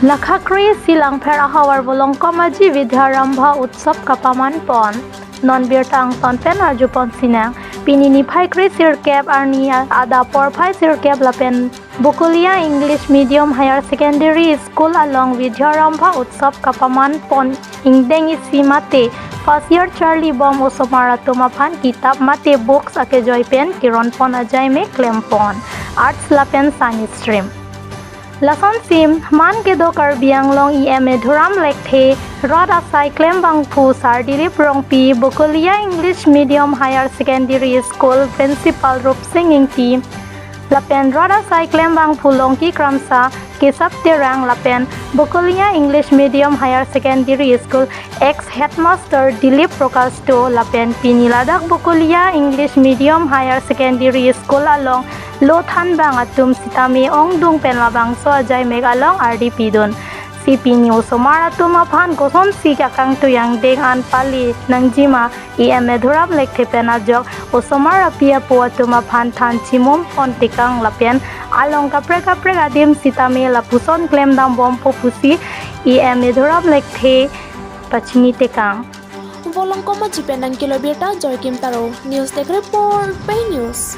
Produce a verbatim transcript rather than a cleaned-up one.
Lakha kre-isi Langpher ahavar Volongkom Aji Vidyarambha Utsav kapaman pon. Non birta angton pen arju pon sinang. Pini niphai kre-sirkep arni adap porphai sirkep lapen Bokolia English Medium Higher Secondary School along Vidyarambha Utsav kapaman pon ingdeng isi mate first year charlibom osomar atum aphan kitap mate books akejoi pen keron pon ajai me klem pon, arts lapen science stream. Lasonsi man kedo Karbi Anglong E M Edhuram Lekthe, rat asai klembangphu Sar Dilip Rongpi, Bokolia English Medium Higher Secondary School Principal Rupsing Ingti, lapen rat asai klembangphu Longki Kramsa, Kesap Terang lapen Bokolia English Medium Higher Secondary School ex headmaster Dilip Prakash Do lapen pini ladak Bokolia English Medium Higher Secondary School along lo thanbang atum sitame ongdung pen labangso ajai mek along ardi pidun. Si pini osomar atum aphan kosonsi akangtui angdeng an pale nangjima, E M Edhuram Lekthe pen ajok osomar api apo atum aphan than chimum pon tekang lapen along kaprek kaprek adim sitame lapuson klemdam bompo pusi E M Edhuram Lekthe pachini tekang. Volongkom Aji pen nangkelo birta Joykim Taro, News Desk Report, Pei News.